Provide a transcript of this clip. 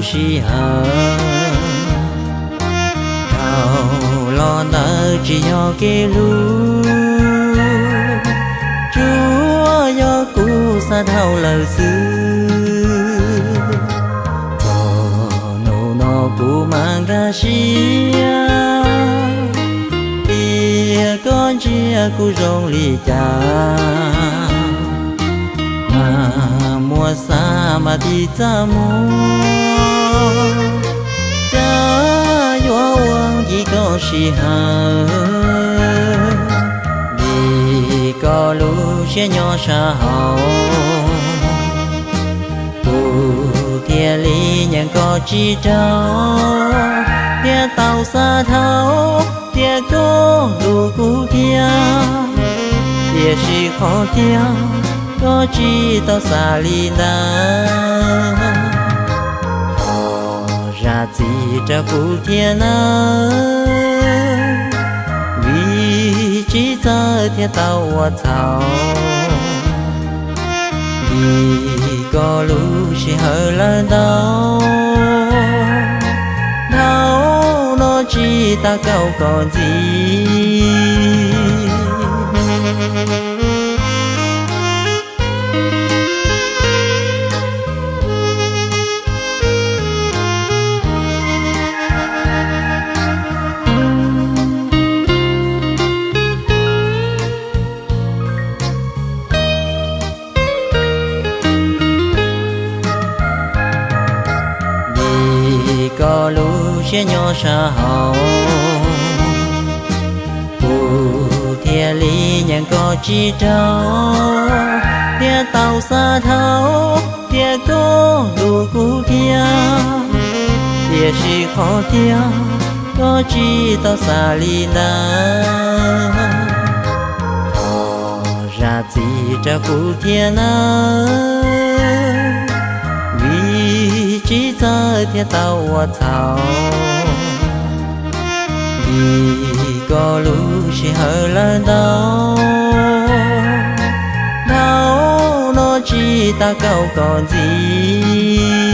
sij hawm. Dhau los ntawd tsis yog kev hlub, tsuas yog kuv xav dhau lawm xwb. Txog hnub no kuv mam nkag siab, tias koj ntsia kuv zoo li cas. Mas muaj xav mas tig txaj muag, cas yuav ua ncig koj sij hawm. Vim koj lub siab nyob sab hauv, kuv thiaj li nyeem koj tsis raug, thiaj tau xav dhau tias koj hlub kuv thiab. Tiam sis qhov tiag koj tsis tau xav li ntawd. Thov zam txim rau kuv thiab nawb, vim tsis txawj thiaj tau ua txhaum. Vim koj lub sij hawm lawm ntau, dhau no tsis tas kaum koj ntxiv. Vim koj lub siab nyob sab hauv, kuv thiaj li nyeem koj tsis raug, thiaj tau xav dhau tias koj hlub kuv thiab. Tiam sis qhov tiag koj tsis tau xav li ntawd. Thov zam txim rau kuv thiab nawb, vim tsis txawj thiaj tau ua txhaum. Vim koj lub sij hawm lawm ntau, dhau no tsis tas kaum koj ntxiv.